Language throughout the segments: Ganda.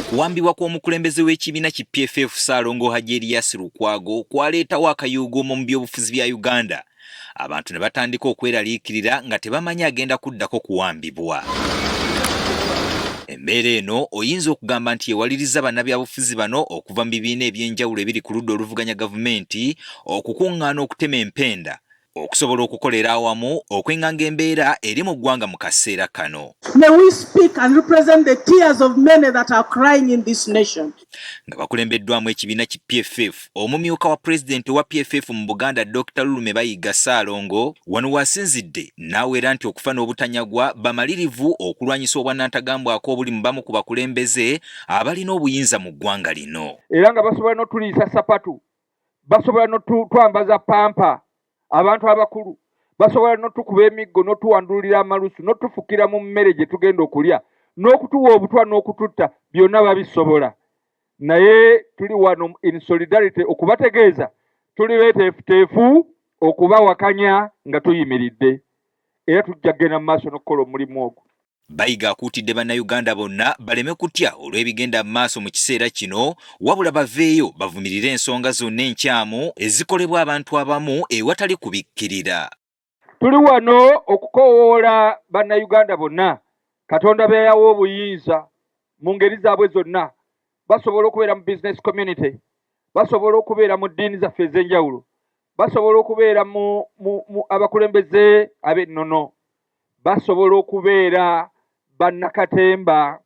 Okuwambibwa kw'omukulembeze w'ekibiina ki PFF Ssaalongo Hajji Erias Lukwago kwaleetawo akayuuguumo mu byobufuzi bya Uganda, abantu ne batandika okweraliikirira nga tebamanyi agenda kuddako kuwambibwa. Embeera eno oyinza okugamba nti ewaliriza bannabyabufuzi bano okuva mu bibiina eby'enjawulo ebiri ku ludda oluvuganya gavumenti okukuŋŋaana okutema empenda okusobola okukolera awamu okwenganga embeera eri mu ggwanga mu kaseera kano. May we speak and represent the tears of many that are crying in this nation. Nga bakulembeddwamu ekibiina ki PFF, omumyuka wa pulezidenti owa PFF mu Buganda Dr. Lulume Bayiga Ssaalongo wano w'asinzidde n'awera nti okufa n'obutanyagwa bamalirivu okulwanyisa obwannantagambwako obuli mu bamu ku bakulembeze abalina obuyinza mu ggwanga lino. Era nga basobola n'otuliisa sapatu, basobola n'otwambaza pampa, abantu abakulu basobola n'otukuba emiggo n'otuwandulira amalusu n'otufukira mu mmere gye tugenda okulya n'okutuwa obutwa n'okututta, byonna babisobola. Naye tuli wano in solidarity okubategeeza tuli beeteefuteefu okubawakanya nga tuyimiridde, era tujja kugenda mu maaso n'okukola omulimu ogwo. Bayiga akuutidde Bannayuganda bonna baleme kutya olw'ebigenda mu maaso mu kiseera kino, wabula baveeyo bavumirire ensonga zonna enkyamu ezikolebwa abantu abamu ewatali kubikkirira. Tuli wano okukoowoola Bannayuganda bonna Katonda be yawa obuyinza mu ngeri zaabwe zonna. Basobola okubeera mu business community, basobola okubeera mu ddiini zaffe ez'enjawulo, basobola okubeera mu abakulembeze ab'ennono, basobola okubeera bannakatemba,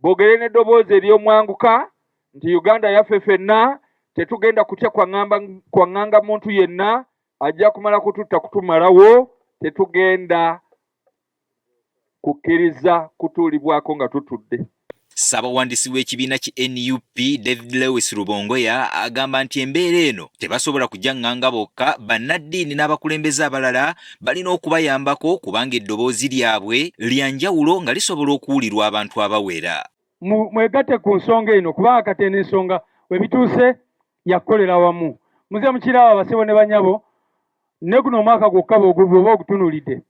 boogere n'eddoboozi ery'omwanguka nti Uganda yaffe ffenna, tetugenda kutya kwaŋŋanga muntu yenna ajja kumala kututta kutumalawo, tetugenda kukkiriza kutuulibwako nga tutudde. Ssaabawandiisi w'ekibiina ki NUP David Lewis Rubongoya agamba nti embeera eno tebasobola kugyaŋŋanga bokka, bannaddiini n'abakulembeze abalala balina okubayambako kubanga eddoboozi lyabwe lya njawulo nga lisobola okuwulirwa abantu abawera. Mwegatte ku nsonga eno kubanga kati eno ensonga we bituuse yakukolera wamu. Muze mukiraba abasebo ne bannyabo, ne guno omwaka gwokka bw'oba ogutunuulidde,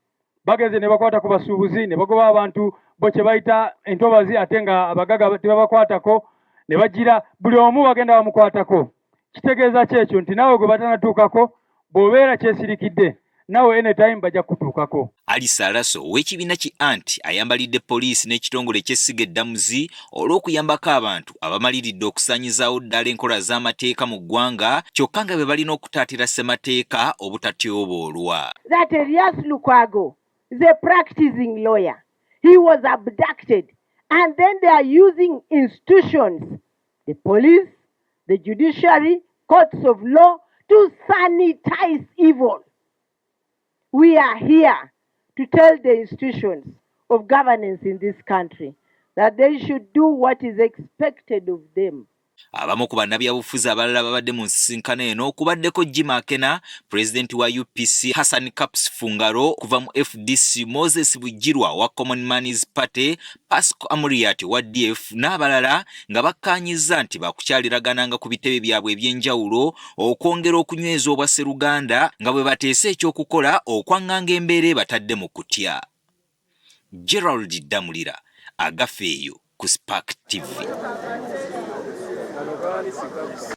bagenze ne bakwata ku basuubuzi ne bagoba abantu bo kye bayita entobazi, ate nga abagagga tebabakwatako, ne bagira buli omu bagenda bamukwatako. Kitegeeza ki ekyo? Nti naawe gwe batanatuukako bw'obeera kyesirikidde, naawe anytime bajja kukutuukako. Alice Alaso ow'ekibiina ki ANT ayambalidde poliisi n'ekitongole eky'essiga eddamuzi olw'okuyambako abantu abamaliridde okusaanyizaawo ddala enkola z'amateeka mu ggwanga, kyokka nga be balina okutaatira ssemateeka obutatyoboolwa. That Erias Lukwago is a practicing lawyer. He was abducted, and then they are using institutions, the police, the judiciary, courts of law, to sanitize evil. We are here to tell the institutions of governance in this country that they should do what is expected of them. Abamu ku bannabyabufuzi abalala babadde mu nsisinkano eno kubaddeko Jim Akena, pulezidenti wa UPC, Hassan Kaps Fungaro okuva mu FDC, Moses Bugirwa wa Common Man's Party, Pasco Amuriat wa DF n'abalala, nga bakkaanyizza nti bakukyaliragananga ku bitebe byabwe eby'enjawulo okwongera okunyweza obwasseruganda nga bwe bateesa ekyokukola okwaŋŋanga embeera ebatadde mu kutya. Gerald Ddamulira, Agafeeyo ku Spark TV.